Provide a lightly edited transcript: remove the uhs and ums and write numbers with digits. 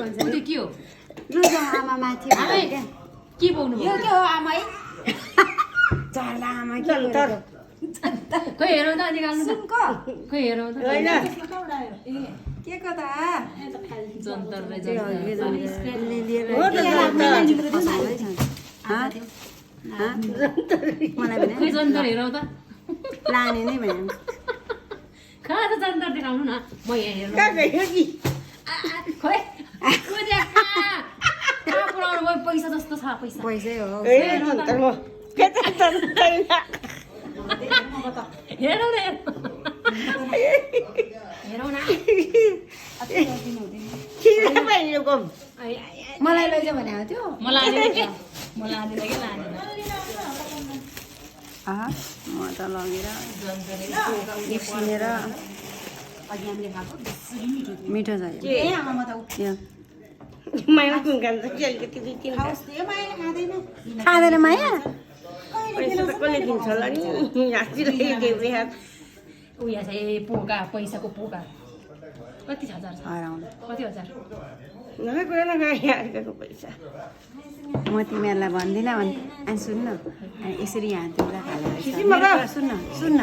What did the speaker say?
भन्छ उ त्यो के हो लु जाउँ आमा माथि आमै के बोक्नु यो के हो आमै झर्दा आमा के गरेको खोइ हेरौँ त निकाल्नु त सुनको खोइ हेरौँ त के कता जन्तर रे त्यो जन्तर उसले लिएर हो त मलाई भने खोइ जन्तर हेरौँ त लाने नै भने कहाँ त जन्तर देखाउनु न म यहाँ हेर्नु कहाँ गयो कि खोइ उ देखा कहाँ पुऱ्याउनु भयो पैसा जस्तो छ पैसा पैसै हो ए जन्तर म फेरि जन्तर हेरौँ न हेरौँ न किन बहिनीको मलाई लैजा भने थियो म लाँदिनँ कि लाँदिनँ म त लगेर उसिनेर अघि हामीले खाएको बेसी मिठो छ यो ए आमा त माया कुन खान्छ कि अलिकति दुई तिन खाँदैन माया पैसा त कसले किन्छ होला नि हाँसिरहेको देब्रे हात उयो छ ए पोका पैसाको पोका कति हजार छ हराउनु कति हजार नखाए कुरा नखाए अर्काको पैसा म तिमीहरूलाई भन्दिनँ भने अनि सुन्न अनि यसरी यहाँ तिमीलाई खिचिम मगा। सुन्न सुन्न